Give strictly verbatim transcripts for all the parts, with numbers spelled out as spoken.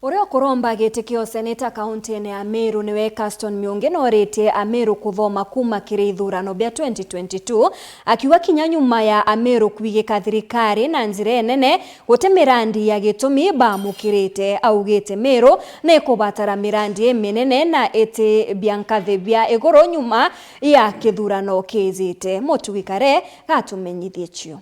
Uria ukuromba giti kia useneta kauntine ya Meru niwe Caston Miungi noritie Ameru kuthoma kuma kiri ithurano bia twenty twenty-two, akiuga kinya nyuma ya Ameru kwigika thirikari na njira inene, guti mirandi ya gitumi bamukirite. Augite Meru nikubatara mirandi iminene na iti bia nkathi bia iguru nyuma ya kithurano kijite. Mutugi Kare gatumenyithie cio.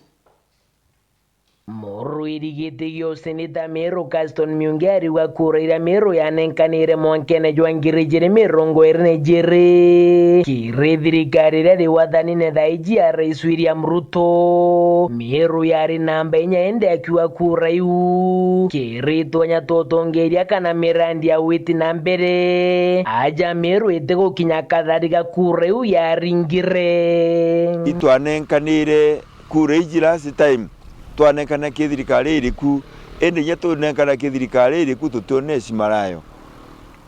Murwiri giti gia useneta Meru Caston Miungi ariuga kura iria Meru yanenkanire mwankene jwa ngiri ijiri mirongo iri na ijiri kiri thirikari iria iri wathanine thaa iji ya Rais William Ruto, Meru yari namba inya, indi akiuga kura iu kiri twanya twa utongeria kana mirandi ya witi na mbere, aja Meru itigukinya kathari ga kura iu yaringire. Itwanenkanire kura iji last time twanenkana ki thirikari iriku, indi inya tunenkana ki thirikari iriku, tutiona heshima rayo.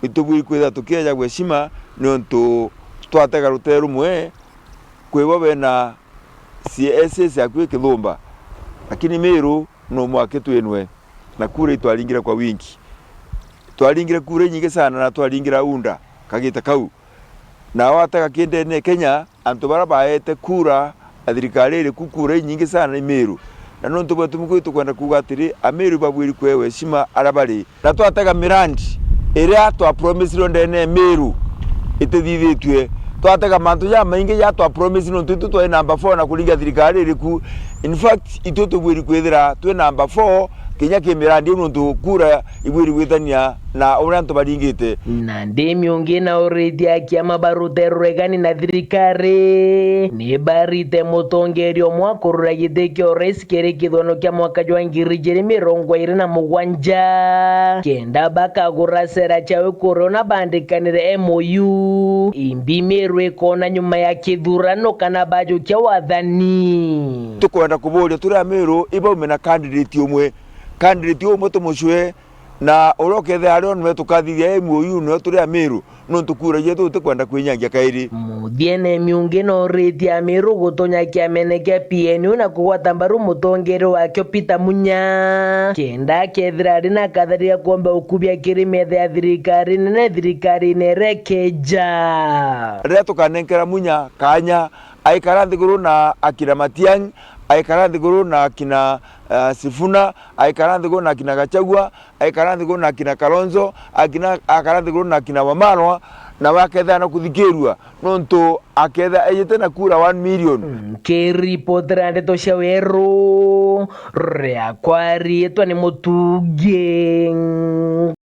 Itubwiri kwithira tukiejagwa heshima niuntu twatega rutee rumwe kwi bo bena C S S akui Kithumba, lakini Meru no mwaki twinwe, na kura itwaringire kwa wingi. Twaringire kura inyingi sana na twaringira UDA kagita kau. Na watega ki ndene Kenya, antu baria baete kura a thirikari iriku kura inyingi sana ni Meru. Na nontu bwetu mukui tukwenda kuuga atiri, Ameru babwiri kuewa heshima aria bari. Na twatega mirandi iria twapromisirwe ndene ya Meru itithithitue. Twatega mantu jamaingi ja twapromisi nontu itu twai namba four na kuringa thirikari iriku. In fact, itu tubwiri kwithira twi namba four kinya ki mirandi iu nontu kura ibwiri gwitania na uria antu baringite. Nandi Miungi na uritie akiama barute ruregani na thirikari ni barite mutongeria umwe akurura giti kia urais kiri kithurano kia mwaka jwa ngiri ijiri mirongo iri na mugwanja, kenda bakagura sera ciawe kuri una bandikanire M O U. Imbi Meru ikona nyuma ya kithurano kana bajukia wathani. Tukwenda kuburia turi Ameru ibaume na candidate umwe, candidate umwe tumucwe, na uria ukethira ari o nwe tukathithia M O U nwe turi Ameru, nontu kura cietu tutikwenda kwinyangia kairi. Muthiene Miungi noritie Ameru gutonya kiamene kia P N U na kugwata mbaru mutongeria wakio Peter Munya, kenda akethira ari na kathari ga kuomba ukubia kiri metha ya thirikari nene thirikarine iria ikeja. Riria tukanenkera Munya kanya, aikara nthiguru na akina Matiang'i, aikara nthiguru na akina, eh, Sifuna, aikara nthiguru na akina Gachagua, aikara nthiguru na akina Kalonzo, akina, akara nthiguru na akina Wamalwa, na wakethira na kuthikirua, nontu akethira ejete na kura one million. Nkiripotera ndeto cia weru, riakwa riitwa ni Mutugi.